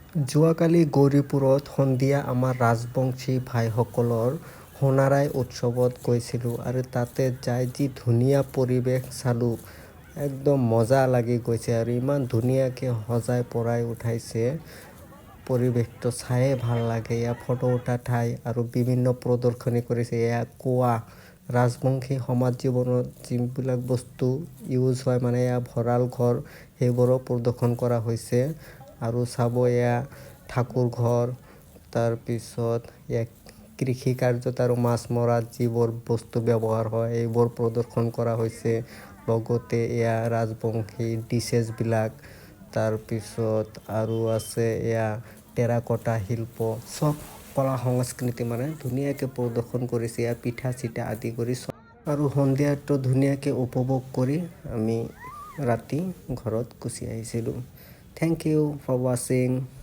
যোৱাকালি গৌৰীপুৰত সন্ধিয়া আমাৰ ৰাজবংশী ভাইসকলৰ সোণাৰাই উৎসৱত গৈছিলোঁ আৰু তাতে যাই যি ধুনীয়া পৰিৱেশ চালোঁ, একদম মজা লাগি গৈছে। আৰু ইমান ধুনীয়াকৈ সজাই পৰাই উঠাইছে, পৰিৱেশটো চায়ে ভাল লাগে। এয়া ফটো উঠা ঠাই আৰু বিভিন্ন প্ৰদৰ্শনী কৰিছে। এয়া কোৱা ৰাজবংশী সমাজ জীৱনত যিবিলাক বস্তু ইউজ হয়, মানে এয়া ভঁৰাল ঘৰ, সেইবোৰো প্ৰদৰ্শন কৰা হৈছে। আৰু চাব, এয়া ঠাকুৰ ঘৰ। তাৰপিছত এয়া কৃষি কাৰ্যত আৰু মাছ মৰাত যিবোৰ বস্তু ব্যৱহাৰ হয়, এইবোৰ প্ৰদৰ্শন কৰা হৈছে। লগতে এয়া ৰাজবংশী ডিছেছবিলাক। তাৰপিছত আৰু আছে এয়া টেৰাকটা শিল্প, চব কলা সংস্কৃতি মানে ধুনীয়াকৈ প্ৰদৰ্শন কৰিছে। ইয়াৰ পিঠা চিঠা আদি কৰি চব। আৰু সন্ধিয়াটো ধুনীয়াকৈ উপভোগ কৰি আমি ৰাতি ঘৰত গুচি আহিছিলোঁ। Thank you for watching.